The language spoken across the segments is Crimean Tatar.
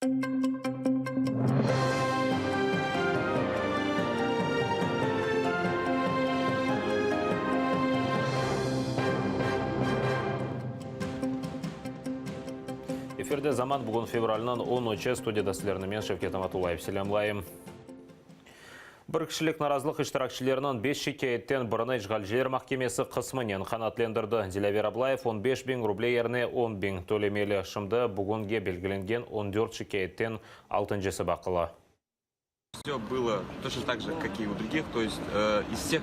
Efirde Zaman, bugün fevralniñ on üçi, studiyada sizlerni men, Şevket Amatullayev, selâmlayım. Bir kişilik narazılıq iştirakçileriniñ beş şikâyetten birini işğalciler mahkemesi qısmınen qanaatlendirdi. Dilâver Ablayev 15 biñ ruble yerine 10 biñ tölemeli. Şimdi bugünge belgilengen 14 şikâyetten altıncısı baqıla. Vse bylo toçno tak же, kak i u drugih, to est iz vseh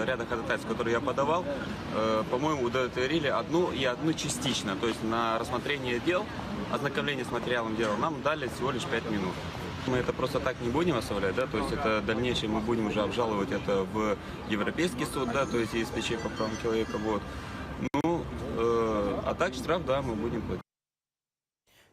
râda hodataystv, kotorye ya podaval, po-moyemu, udovletvorili odnu i odnu çastiçno, to est na rassmotreniye del, oznakomleniye s materialom dela nam dali vsego liş pât minut. Mı eto prosto tak ne budem ostavlât, da, to est eto dalneyşee mı budem uje obžalovat eto v Evropeyskiy sud, da, to est ESPÇ po pravam çeloveka, vot. Nu, a tak ştraf, da, mı budem platit.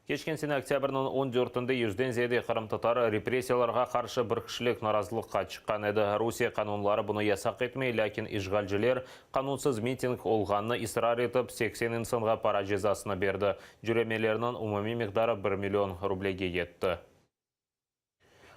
Keçken sene oktâbrniñ on dörtünde yüzden ziyade qırımtatarı repressiyalarğa qarşı bir kişilik narazılıqqa çıqqan edi. Rusiye qanunları bunı yasaq etmey, lâkin işğalciler qanunsız miting olğanını israr etip, 80 insanğa para cezasını berdi. Cöremelerniñ umumiy miqdarı bir million rublege yetti.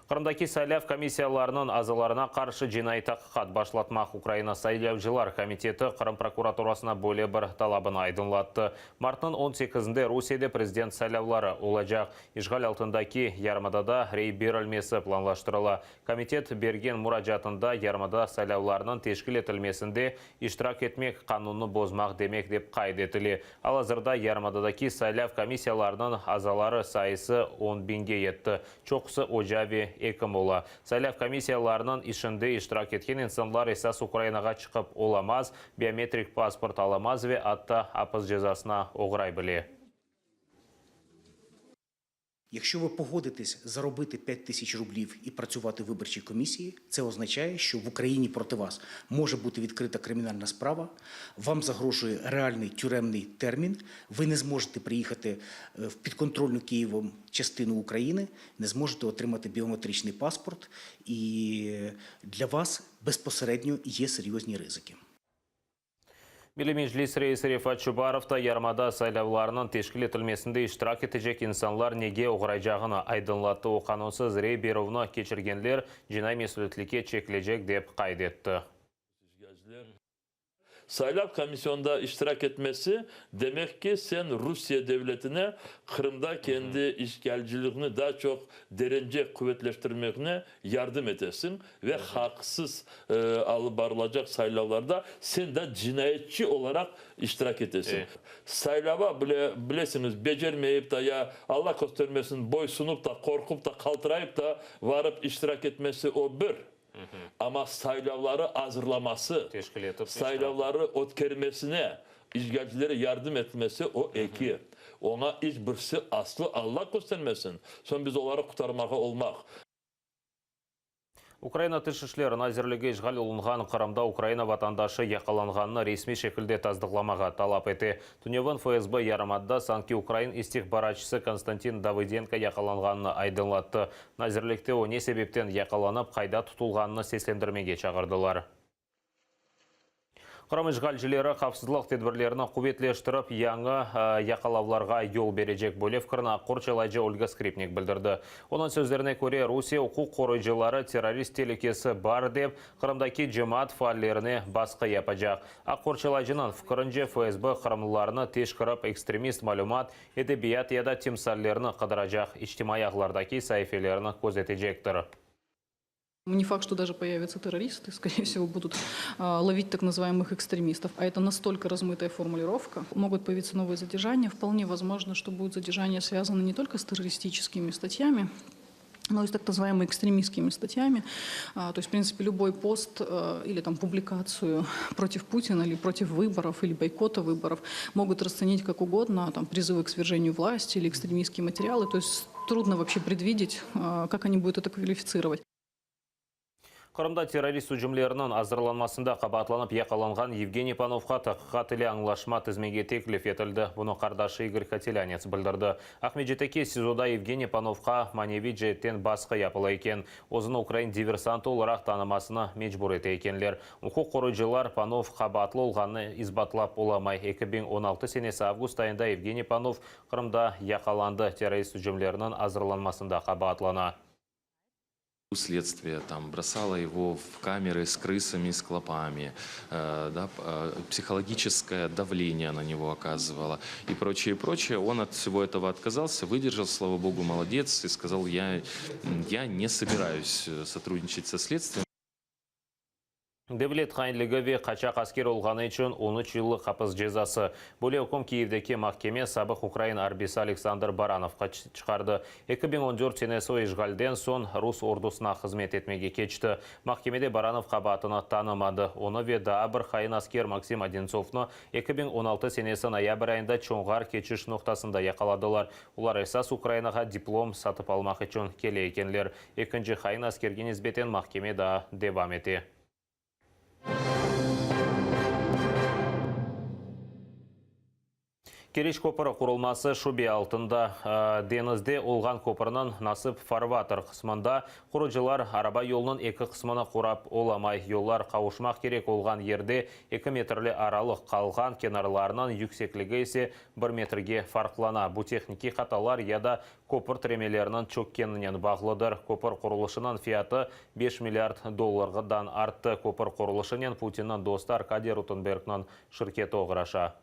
Qırımdaki saylav komissiyalarınıñ azalarına qarşı cinaiy taqiqat başlatmaq Ukraina Saylâvcılar komiteti Qırım prokuraturasına böyle bir talabını aydınlattı. Martnıñ on sekizinde Rusiyede prezident saylavları olacaq. İşğal altındaki yarımadada rey berilmesi planlaştırıla. Komitet bergen muracaatında yarımada saylavlarınıñ teşkil etilmesinde iştirak etmek qanunnı bozmaq demek dep qayd etile. Al-azırda yarımadadaki saylav komissiyalarınıñ azaları sayısı on biñge yetti. Çoqusı oca ve ekim ola. Saylav komissiyalarınıñ işinde iştirak etken insanlar esas Ukrainağa çıqıp olamaz, biometrik pasport alamaz ve atta apis cezasına oğray bile. Якщо ви погодитесь заробити 5 тисяч рублів і працювати в виборчій комісії, це означає, що в Україні проти вас може бути відкрита кримінальна справа, вам загрожує реальний тюремний термін, ви не зможете приїхати в підконтрольну Києвом частину України, не зможете отримати біометричний паспорт, і для вас безпосередньо є серйозні ризики. Milliy Meclis reisi Refat Çubarov da yarımada saylavlarınıñ teşkil etilmesinde iştirak etecek insanlar nege oğraycağını aydınlattı. O, qanunsız rey berüvni keçirgenler cinaiy mesüliyetlikke çekilecek, dep qayd etti. Saylav komisyonda iştirak etmesi, demek ki, sen Rusiye devletine Qırımda kendi işğalciliğini daa çoq derence quvetleştirmegine yardım etesiñ ve haqsız alıp barılacaq saylavlarda sen de cinayetçi olaraq iştirak etesiñ. Saylava bile, bilesiñiz, becermeyip da ya, Alla köstermesin, boysunup da, qorqup da, qaltırayıp da varıp iştirak etmesi o bir. Amma saylavları azırlaması, saylavları ötkermesine işğalcilere yardım etmesi o eki. Oña iç birisi aslı Alla köstermesin, soñ biz oları qurtarmağa olmaq. Ukraina Tış işler nazirligi işğal olunğan Qırımda Ukraina vatandaşı yaqalanğanını resmiy şekilde tasdıqlamağa talap ete. Tünevin FSB yarımadada sanki ukrain istihbaratçısı Konstantin Davıdenko yaqalanğanını aydınlattı. Nazirlikte o ne sebepten yaqalanıp, qayda tutulğanını seslendirmege çağırdılar. Qırım işğalcileri havfsızlıq tedbirlerini quvetleştirip, yañı yaqalavlarğa yol berecek. Böyle fikrini aq qorçalayıcı Olga Skripnik bildirdi. Onıñ sözlerine köre, Rusiye uquq qoruyıcıları terrorist telükesi bar dep, Qırımdaki cemaat faallerine basqı yapacaq. Aq qorçalayıcınıñ fikirince, FSB qırımlılarnı teşkirip, ekstremist malümat, edebiyat ya da timsallerni qıdıracaq, içtimaiy ağlardaki saifelerini közetecektir. Ne fakt, что даже появятся террористы, скорее всего, будут ловить так называемых экстремистов. А это настолько размытая формулировка. Могут появиться новые задержания. Вполне возможно, что будут задержания связаны не только с террористическими статьями, но и с так называемыми экстремистскими статьями. То есть, в принципе, любой пост или там публикацию против Путина или против выборов, или бойкота выборов могут расценить как угодно, там, призывы к свержению власти или экстремистские материалы. То есть трудно вообще предвидеть, как они будут это квалифицировать. Qırımda terrorist ücümleriniñ azırlanmasında qabaatlanıp yaqalanğan Yevgeniy Panovqa taqiqat ile añlaşma tizmege teklif etildi. Bunı qardaşı İgor Kotelânets bildirdi. Aqmescitteki SİZOda Yevgeniy Panovqa maneviy ceetten basqı yapıla eken. Özüni ukrain diversantı olaraq tanımasına mecbur ete ekenler. Uquq qoruyıcılar Panov qabaatlı olğanını isbatlap olamay. 2016 senesi avgust ayında Yevgeniy Panov Qırımda yaqalandı, terrorist ücümleriniñ azırlanmasında qabaatlana. Следствие там бросало его в камеры с крысами, с клопами, да, психологическое давление на него оказывало и прочее, прочее. Он от всего этого отказался, выдержал, слава богу, молодец, и сказал, я, я не собираюсь сотрудничать со следствием. Devlet hainligi ve qaçaq asker olğanı içün 13 yıllıq apis cezası. Böyle üküm Kiyevdeki mahkeme sabıq ukrain arbisi Aleksandr Baranovqa çıqardı. 2014 senesi o işğalden soñ rus ordusına hızmet etmege keçti. Mahkemede Baranov qabaatını tanımadı. Onı ve daa bir hain asker Maksim Odintsovnı 2016 senesi noyabr ayında Çonğar keçiş noqtasında yaqaladılar. Olar esas Ukrainağa diplom satıp almaq içün kele ekenler. Ekinci hain askerge nisbeten mahkeme daa devam ete. Keriç köpüri qurulması şübe altında. Deñizde olğan köpürniñ nasıp farvater qısmında qurucılar araba yolunıñ eki qısmını qurap olamay. Yollar qavuşmaq kerek olğan yerde eki metrli aralıq qalğan, kenarlarınıñ yüksekligi ise bir metrge farqlana. Bu tehnikiy hatalar ya da köpür tiremeleriniñ çökkeninen bağlıdır. Köpür qurulışınıñ fiyatı beş milliard dollardan arttı. Köpür qurulışınen Putinniñ dostu Arkadiy Rutenbergniñ şirketi oğraşa.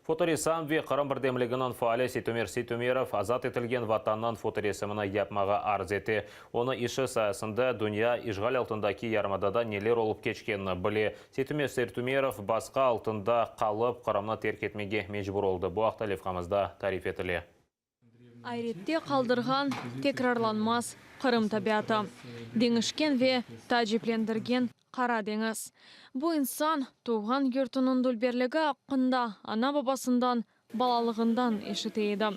Fotoressam ve Qırım birdemliginiñ faali Seytumer Seytumerov azat etilgen Vatannıñ fotoresimini yapmağa arz ete. Onı işi sayesinde dünya işğal altındaki yarımadada neler olıp keçkenini bile. Seytumer Seytumerov basqı altında qalıp, Qırımnı terk etmege mecbur oldı. Bu aqta levhamızda tarif etile. Ayrette qaldırğan tekrarlanmaz Qırım tabiatı, deñişken ve taaciplendirgen Qara deñiz. Bu insan, tuvğan yurtunıñ dülberligi aqqında ana-babasından balalığından eşite edi.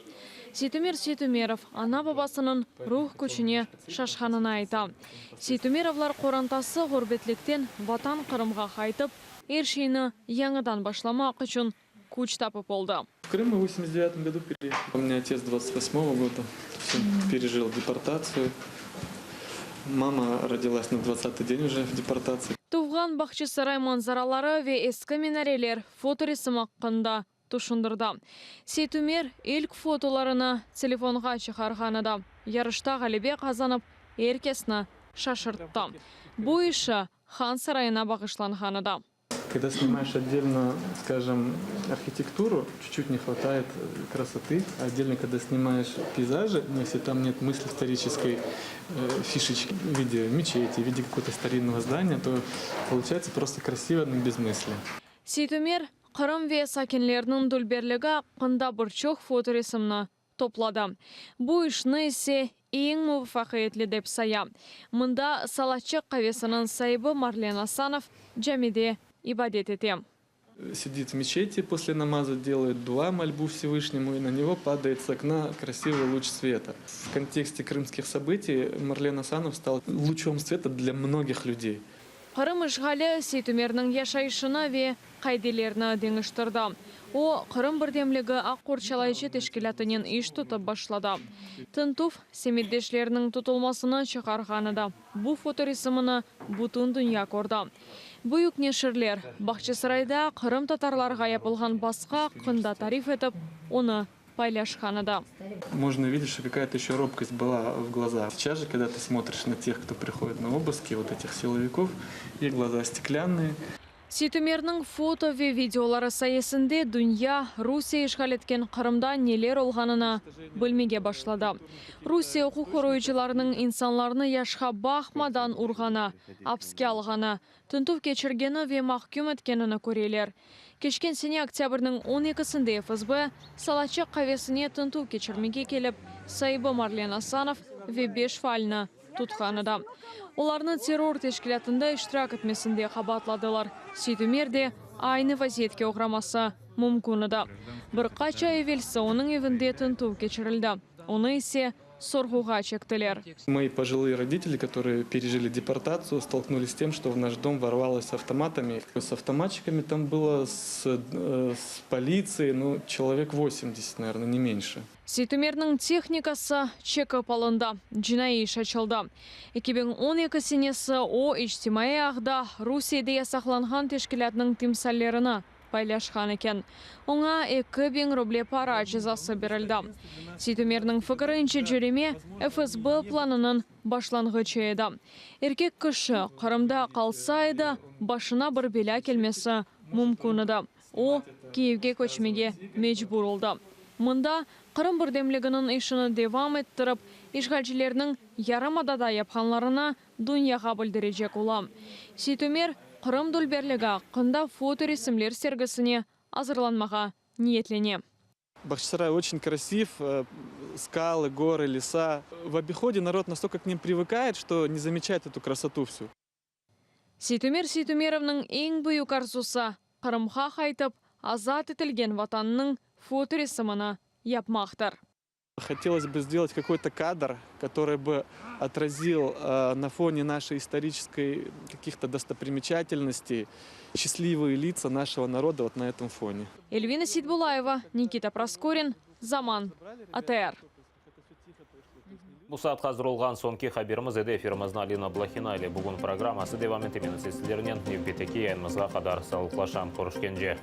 Seytumer Seytumerov ana-babasınıñ ruh küçüne şaşqanını ayta. Seytumerovlar qorantası ğurbetlikten vatan Qırımğa qaytıp, er şeyni yañıdan başlamaq içün küç tapıp oldı. В Крым мы в 89 году переехали. У меня отец 28 года, пережил депортацию. Мама родилась на 20-й день уже в депортации. Tuvğan Bağçasaray manzaraları ve eski minareler fotoresim aqqında tüşündirdi. Seytumer ilk fotolarını telefonğa çıqarğan edi. Yarışta ğalebe qazanıp, er kesni şaşırttı. Bu işi Han sarayına bağışlanğan edi. Когда снимаешь отдельно, скажем, архитектуру, чуть-чуть не хватает красоты. Отдельно, когда снимаешь пейзажи, но если там нет мысли исторической фишечки в виде мечети, в виде какого-то старинного здания, то получается просто красиво, но без мысли. Seytumer, Qırım ve sakinleriniñ dülberligi aqqında bir çoq fotoresimni topladı. Bu işni ise eñ muvafaqiyetli dep saya. Mında Salaçıq qavesiniñ saibi Marlen Asanov camide ibadet ete. Сидит в мечети после намаза, делает дуа, мольбу Всевышнему, и на него падает с окна красивый луч света. В контексте крымских событий Марлен Асанов стал лучом света для многих людей. Qırım işğali Seytumerniñ yaşayışını ve qaidelerini deñiştirdi. O, Qırım birdemligi aq qorçalayıcı teşkilâtınen iş tutıp başladı. Tintüv semetdeşleriniñ tutulmasını çıqarğan edi. Bu fotoresimini bütün dünya kördi. Büyük neşirler Bağçasarayda qırımtatarlarğa yapılğan basqı aqqında tarif etip, onı paylaşqan edi. Можно видеть, что какая-то еще робкость была в глазах. Сейчас же, когда ты смотришь на тех, кто приходит на обыски, вот этих силовиков, их глаза стеклянные. Seytumerniñ foto ve videoları sayesinde dünya Rusiye işğal etken Qırımda neler olğanını bilmege başladı. Rusiye uquq qoruyıcılarınıñ insanlarnı yaşqa baqmadan urğanı, apiske alğanı, tintüv keçirgeni ve mahküm etkenini köreler. Keçken sene oktâbrniñ 12-sinde FSB Salaçıq qavesine tintüv keçirmege kelip, saibi Marlen Asanov ve beş faalni tutqan edi. Olarnı terror teşkilâtında iştirak etmesinde qabaatladılar. Seytumer de aynı vaziyetke oğraması mümkün edi. Bir qaç ay evelsi onıñ evinde tintüv keçirildi, onı ise. Sorğuğa çektiler. Мои пожилые родители, которые пережили депортацию, столкнулись с тем, что в наш дом ворвалось с автоматами. С автоматчиками там было, с, э, с полицией, ну, человек 80, наверное, не меньше. Seytumerniñ tehnikası çekip alındı, cinaiy iş açıldı. 2012 senesi o, içtimaiy ağda Rusiyede yasaqlanğan teşkilâtnıñ timsallerini paylaşqan eken. Oña 2000 ruble para cezası berildi. Seytumerniñ fikirince, cöreme FSB planınıñ başlanğıçı edi. Erkek kişi Qırımda qalsa edi, başına bir belâ kelmesi mümkün edi. O, Kiyevge köçmege mecbur oldı. Mında Qırım birdemliginiñ işini devam ettirip, işğalcilerniñ yarımadada yapqanlarını dünyağa bildirecek ola. Seytumer, Qırım dülberligi aqqında fotoresimler sergisine azırlanmağa niyetlene. Bağçasaray очень красив, э, скалы, горы, леса. В обиходе народ настолько к ним привыкает, что не замечает эту красоту всю. Seytumer Seytumerovnıñ eñ büyük arzusı, Qırımğa qaytıp, azat etilgen vatanınıñ fotoresimini yapmaqtır. Хотелось бы сделать какой-то кадр, который бы отразил э, на фоне нашей исторической каких-то достопримечательностей счастливые лица нашего народа вот на этом фоне. Эльвина Сейтбулаева, Никита Проскурин, Zaman, ATR. Bu saat azır olğan soñki haberimiz edi efirimizni Alina Blahina ile bugün programması devam ete men sizlernen nevbetteki yayınımızğa qadar sağlıqlaşam körüşkence.